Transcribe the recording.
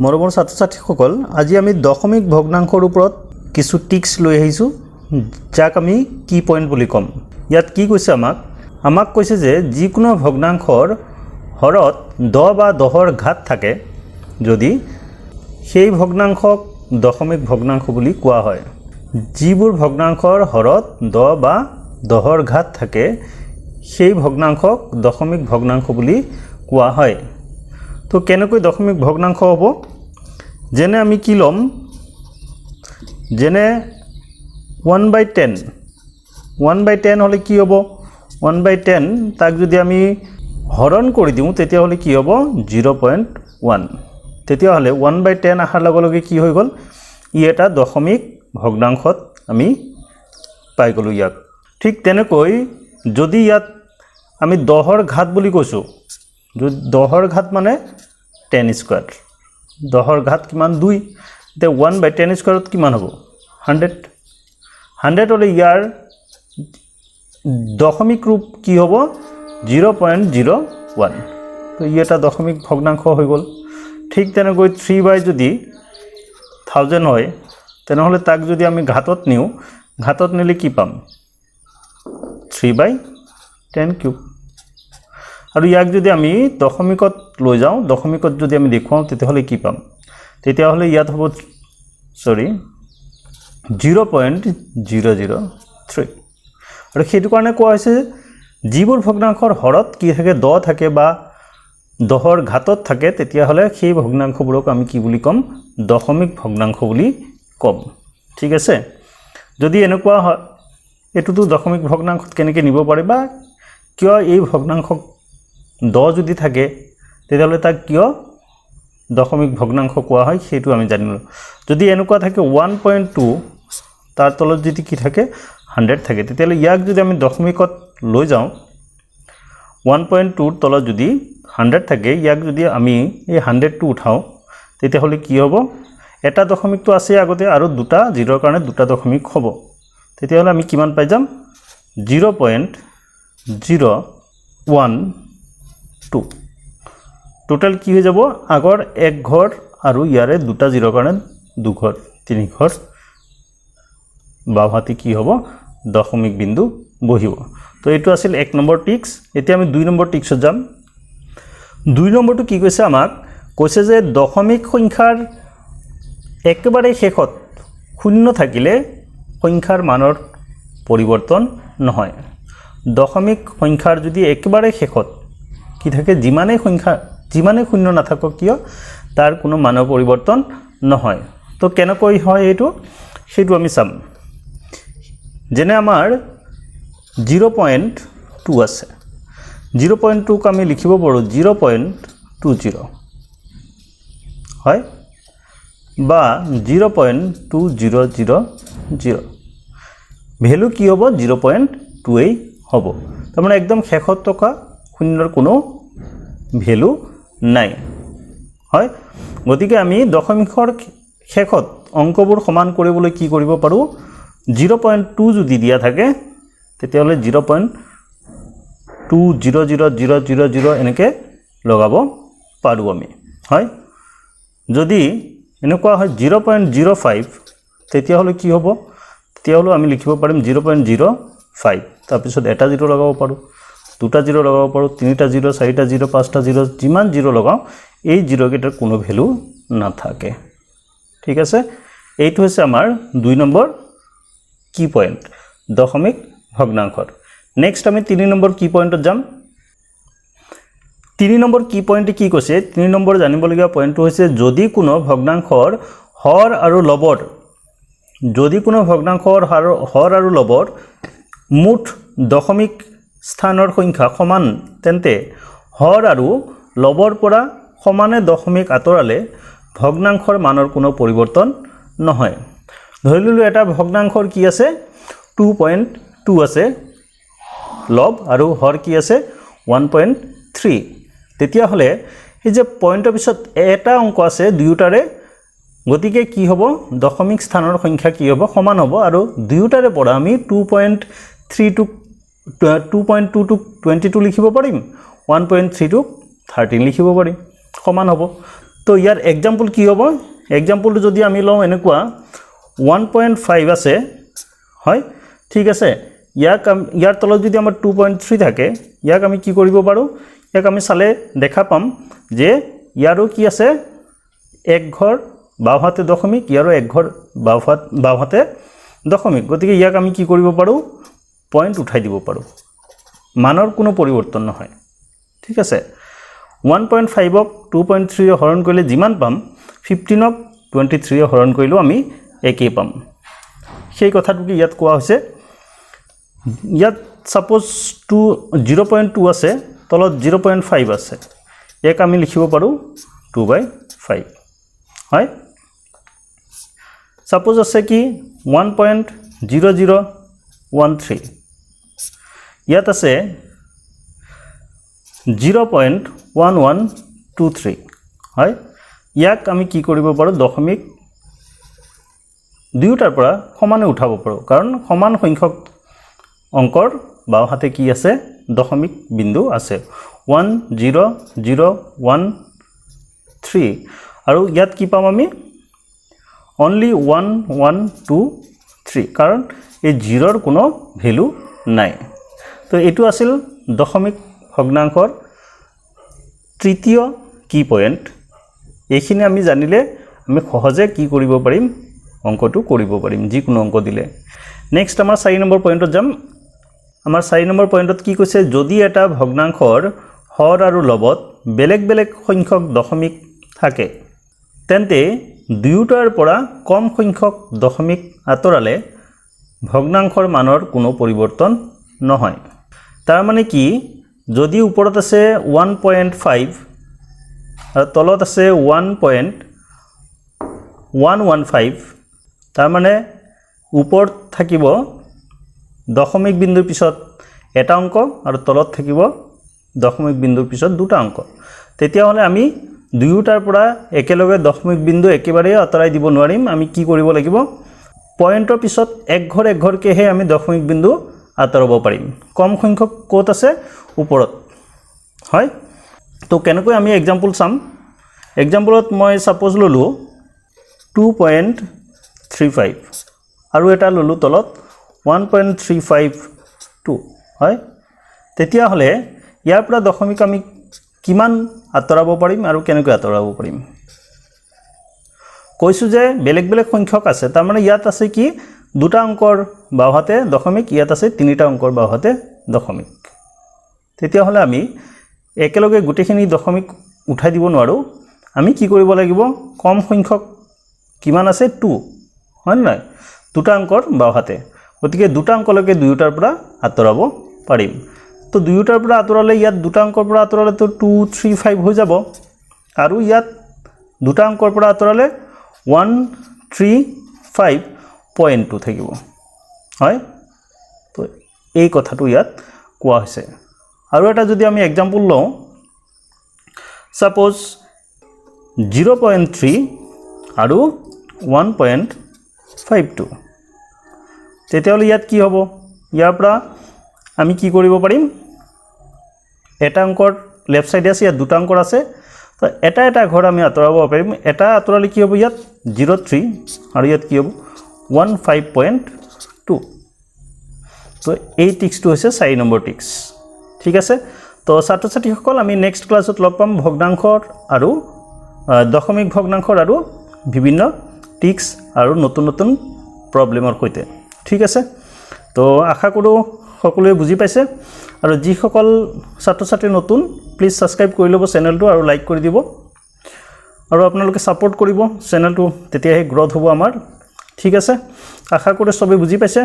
মৰমৰ ছাত্ৰ ছাত্ৰীসকল, আজি আমি দশমিক ভগ্নাংশৰ ওপৰত কিছু টিক্স লৈ আহিছোঁ, যাক আমি কি পইণ্ট বুলি ক'ম। ইয়াত কি কৈছে আমাক? আমাক কৈছে যে যিকোনো ভগ্নাংশৰ হৰত 10 বা 10ৰ ঘাত থাকে যদি, সেই ভগ্নাংশক দশমিক ভগ্নাংশ বুলি কোৱা হয়। যিবোৰ ভগ্নাংশৰ হৰত 10 বা 10ৰ ঘাত থাকে, সেই ভগ্নাংশক দশমিক ভগ্নাংশ বুলি কোৱা হয়। তো কেনেকৈ দশমিক ভগ্নাংশ হ'ব? যেনে আমি কি ল'ম? যেনে 1/10। 1/10 হ'লে কি হ'ব? 1/10, তাক যদি আমি হৰণ কৰি দিওঁ, তেতিয়াহ'লে কি হ'ব? 0.1। তেতিয়াহ'লে 1/10 অহাৰ লগে লগে কি হৈ গ'ল? ই এটা দশমিক ভগ্নাংশত আমি পাই গ'লোঁ ইয়াক। ঠিক তেনেকৈ যদি ইয়াত আমি 10ৰ ঘাত বুলি কৈছোঁ, যদি 10ৰ ঘাত মানে 10 স্কুৱাৰ, 10ৰ ঘাত কিমান? দুই। এতিয়া 1/10 স্কুৱাৰত কিমান হ'ব? 100। 100 হ'লে ইয়াৰ দশমিক ৰূপ কি হ'ব? 0.01। তো ই এটা দশমিক ভগ্নাংশ হৈ গ'ল। ঠিক তেনেকৈ থ্ৰী বাই যদি 1000 হয়, তেনেহ'লে তাক যদি আমি ঘাতত নিওঁ, ঘাতত নিলে কি পাম? 3/10 কিউব। আৰু ইয়াক যদি আমি দশমিকত লৈ যাওঁ, দশমিকত যদি আমি দেখুৱাওঁ, তেতিয়াহ'লে কি পাম? তেতিয়াহ'লে ইয়াত হ'ব, চৰি, 0.003। আৰু সেইটো কাৰণে কোৱা হৈছে, যিবোৰ ভগ্নাংশৰ হৰত কি থাকে, 10 থাকে বা 10ৰ ঘাতত থাকে, তেতিয়াহ'লে সেই ভগ্নাংশবোৰক আমি কি বুলি ক'ম? দশমিক ভগ্নাংশ বুলি ক'ম। ঠিক আছে? যদি এনেকুৱা হয়, এইটোতো দশমিক ভগ্নাংশত কেনেকৈ নিব পাৰি বা কিয় এই ভগ্নাংশক 10 যদি থাকে, তেতিয়াহ'লে তাক কিয় দশমিক ভগ্নাংশ কোৱা হয়, সেইটো আমি জানিলোঁ। যদি এনেকুৱা থাকে, 1.2, তাৰ তলত যদি কি থাকে, 100 থাকে, তেতিয়াহ'লে ইয়াক যদি আমি দশমিকত লৈ যাওঁ, 1.2ৰ তলত যদি 100 থাকে, ইয়াক যদি আমি এই 100টো উঠাওঁ, তেতিয়াহ'লে কি হ'ব? এটা দশমিকটো আছে আগতে আৰু দুটা জিৰ'ৰ কাৰণে দুটা দশমিক হ'ব। তেতিয়াহ'লে আমি কিমান পাই যাম? 0.012। টোটেল কি হৈ যাব? আগৰ এক ঘৰ আৰু ইয়াৰে দুটা জিৰ'ৰ কাৰণে দুঘৰ, তিনি ঘৰ বাওঁহাতে কি হ'ব? দশমিক বিন্দু বহিব। তো এইটো আছিল এক নম্বৰ টিক্স। এতিয়া আমি দুই নম্বৰ টিক্সত যাম। দুই নম্বৰটো কি কৈছে আমাক? কৈছে যে দশমিক সংখ্যাৰ একেবাৰে শেষত শূন্য থাকিলে সংখ্যাৰ মানৰ পৰিৱৰ্তন নহয়। দশমিক সংখ্যাৰ যদি একেবাৰে শেষত কি থাকে, যিমানেই সংখ্যা, যিমানেই শূন্য নাথাকক কিয়, তাৰ কোনো মানৰ পৰিৱৰ্তন নহয়। তো কেনেকৈ হয় এইটো, সেইটো আমি চাম। যেনে আমাৰ 0.2 আছে। 0.2ক আমি লিখিব পাৰোঁ 0.20 হয় বা 0.2000। ভেলু কি হ'ব? 0.2ৱেই হ'ব। তাৰমানে একদম শেষত থকা শূন্যৰ কোনো ভেলু নাই হয়। গতিকে আমি দশমিকৰ শেষত অংকবোৰ সমান কৰিবলৈ কি কৰিব পাৰোঁ? 0.2 যদি দিয়া থাকে, তেতিয়াহ'লে 0.200000 এনেকৈ লগাব পাৰোঁ আমি হয়। যদি এনেকুৱা হয় 0.05, তেতিয়াহ'লে কি হ'ব? তেতিয়াহ'লেও আমি লিখিব পাৰিম 0.05, তাৰপিছত এটা জিৰ' লগাব পাৰোঁ, দুটা জিৰ' লগাব পাৰোঁ, তিনিটা জিৰ', চাৰিটা জিৰ', পাঁচটা জিৰ', যিমান জিৰ' লগাওঁ, এই জিৰ'কেইটাৰ কোনো ভেলু নাথাকে। ঠিক আছে? এইটো হৈছে আমাৰ দুই নম্বৰ কি পইণ্ট দশমিক ভগ্নাংশৰ। নেক্সট আমি তিনি নম্বৰ কি পইণ্টত যাম। তিনি নম্বৰ কি পইণ্টে কি কৈছে? তিনি নম্বৰ জানিবলগীয়া পইণ্টটো হৈছে, যদি কোনো ভগ্নাংশৰ হৰ আৰু লবৰ মুঠ দশমিক স্থানৰ সংখ্যা সমান, তেন্তে হৰ আৰু লবৰ পৰা সমানে দশমিক আঁতৰালে ভগ্নাংশৰ মানৰ কোনো পৰিৱৰ্তন নহয়। ধৰি ল'লোঁ এটা ভগ্নাংশৰ কি আছে? 2.2 আছে লব আৰু হৰ কি আছে? 1.3। তেতিয়াহ'লে এই যে পইণ্টৰ পিছত এটা অংক আছে দুয়োটাৰে, গতিকে কি হ'ব? দশমিক স্থানৰ সংখ্যা কি হ'ব? সমান হ'ব। আৰু দুয়োটাৰে পৰা আমি 2.32, 2.2টোক 22 লিখিব পাৰিম, 1.3টোক 13 লিখিব পাৰিম, সমান হ'ব। তো ইয়াৰ এক্সাম্পল কি হ'ব? এক্সাম্পলটো যদি আমি লওঁ এনেকুৱা, 1.5 আছে, হয়, ঠিক আছে। ইয়াৰ তলত যদি আমাৰ 2.3 থাকে, ইয়াক আমি কি কৰিব পাৰোঁ? ইয়াক আমি চালে দেখা পাম যে ইয়াৰো কি আছে? এক ঘৰ বাওঁহাতে দশমিক, ইয়াৰো এক ঘৰ বাওঁহাতে দশমিক। গতিকে ইয়াক আমি কি কৰিব পাৰোঁ? পইণ্ট উঠাই দিব পাৰোঁ, মানৰ কোনো পৰিৱৰ্তন নহয়, ঠিক আছে। 1.5ক 2.3ৰে হৰণ কৰিলে যিমান পাম, 15ক 23ৰে হৰণ কৰিলেও আমি একেই পাম। সেই কথাটোকে ইয়াত কোৱা হৈছে। ইয়াত ছাপ'জ 2 0.2 আছে, তলত 0.5 আছে। ইয়াক আমি লিখিব পাৰোঁ 2/5, হয়। ছাপ'জ আছে কি 1.0013, ইয়াত আছে 0.1123, হয়। ইয়াক আমি কি কৰিব পাৰোঁ? দশমিক দুয়োটাৰ পৰা সমানে উঠাব পাৰোঁ, কাৰণ সমান সংখ্যক অংকৰ বাওঁহাতে কি আছে? দশমিক বিন্দু আছে। 1 0 0 1 3 আৰু ইয়াত কি পাম আমি? অনলি 1 1 2 3, কাৰণ এই জিৰ'ৰ কোনো ভেলু নাই। তো এইটো আছিল দশমিক ভগ্নাংশৰ তৃতীয় কি পইণ্ট। এইখিনি আমি জানিলে আমি সহজে কি কৰিব পাৰিম? অংকটো কৰিব পাৰিম, যিকোনো অংক দিলে। নেক্সট আমাৰ 4 নম্বৰ পইণ্টত যাম। আমাৰ 4 নম্বৰ পইণ্টত কি কৈছে? যদি এটা ভগ্নাংশৰ হৰ আৰু লবত বেলেগ বেলেগ সংখ্যক দশমিক থাকে, তেন্তে দুয়োটাৰ পৰা কম সংখ্যক দশমিক আঁতৰালে ভগ্নাংশৰ মানৰ কোনো পৰিৱৰ্তন নহয়। তাৰমানে কি? যদি ওপৰত আছে 1.5 আৰু তলত আছে 1.115, তাৰমানে ওপৰত থাকিব দশমিক বিন্দুৰ পিছত এটা অংক আৰু তলত থাকিব দশমিক বিন্দুৰ পিছত দুটা অংক, তেতিয়াহ'লে আমি দুয়োটাৰ পৰা একেলগে দশমিক বিন্দু একেবাৰেই আঁতৰাই দিব নোৱাৰিম। আমি কি কৰিব লাগিব? পইণ্টৰ পিছত এক ঘৰ এক ঘৰকৈহে আমি দশমিক বিন্দু আঁতৰাব পাৰিম। কম সংখ্যক ক'ত আছে? ওপৰত, হয়। তো কেনেকৈ আমি এক্সাম্পল চাম। এক্সাম্পলত মই ছাপ'জ ল'লোঁ 2.35 আৰু এটা ল'লোঁ তলত 1.352, হয়। তেতিয়াহ'লে ইয়াৰ পৰা দশমিক আমি কিমান আঁতৰাব পাৰিম আৰু কেনেকৈ আঁতৰাব পাৰিম? কৈছোঁ যে বেলেগ বেলেগ সংখ্যক আছে, তাৰমানে ইয়াত আছে কি দুটা অংকৰ বাওঁহাতে দশমিক, ইয়াত আছে তিনিটা অংকৰ বাওঁহাতে দশমিক। তেতিয়াহ'লে আমি একেলগে গোটেইখিনি দশমিক উঠাই দিব নোৱাৰোঁ। আমি কি কৰিব লাগিব? কম সংখ্যক কিমান আছে? টু, হয় নে নহয়? দুটা অংকৰ বাওঁহাতে। গতিকে দুটা অংকলৈকে দুয়োটাৰ পৰা আঁতৰাব পাৰিম। তো দুয়োটাৰ পৰা আঁতৰালে, ইয়াত দুটা অংকৰ পৰা আঁতৰালেতো 2 3 5 হৈ যাব আৰু ইয়াত দুটা অংকৰ পৰা আঁতৰালে 135.2 থাকিব, হয়। তো এই কথাটো ইয়াত কোৱা হৈছে। আৰু এটা যদি আমি এক্সাম্পল লওঁ, ছাপ'জ 0.3 আৰু 1.52, তেতিয়াহ'লে ইয়াত কি হ'ব? ইয়াৰ পৰা আমি কি কৰিব পাৰিম? এটা অংকৰ লেফ্ট ছাইডে আছে, ইয়াত দুটা অংকৰ আছে। তো এটা এটা ঘৰ আমি আঁতৰাব পাৰিম। এটা আঁতৰালে কি হ'ব? ইয়াত 0.3 আৰু ইয়াত কি হ'ব? 15.2। তো এই টিক্সটো হৈছে 4 নম্বৰ টিক্স, ঠিক আছে। তো ছাত্ৰ ছাত্ৰীসকল, আমি নেক্সট ক্লাছত লগ পাম ভগ্নাংশৰ আৰু দশমিক ভগ্নাংশৰ আৰু বিভিন্ন টিক্স আৰু নতুন নতুন প্ৰব্লেমৰ সৈতে, ঠিক আছে। তো আশা কৰোঁ সকলোৱে বুজি পাইছে আৰু যিসকল ছাত্ৰ ছাত্ৰী নতুন, প্লিজ ছাবস্ক্ৰাইব কৰি ল'ব চেনেলটো আৰু লাইক কৰি দিব আৰু আপোনালোকে ছাপোৰ্ট কৰিব চেনেলটো, তেতিয়াহে গ্ৰ'থ হ'ব আমাৰ, ঠিক আছে। আশা কৰোঁ চবেই বুজি পাইছে।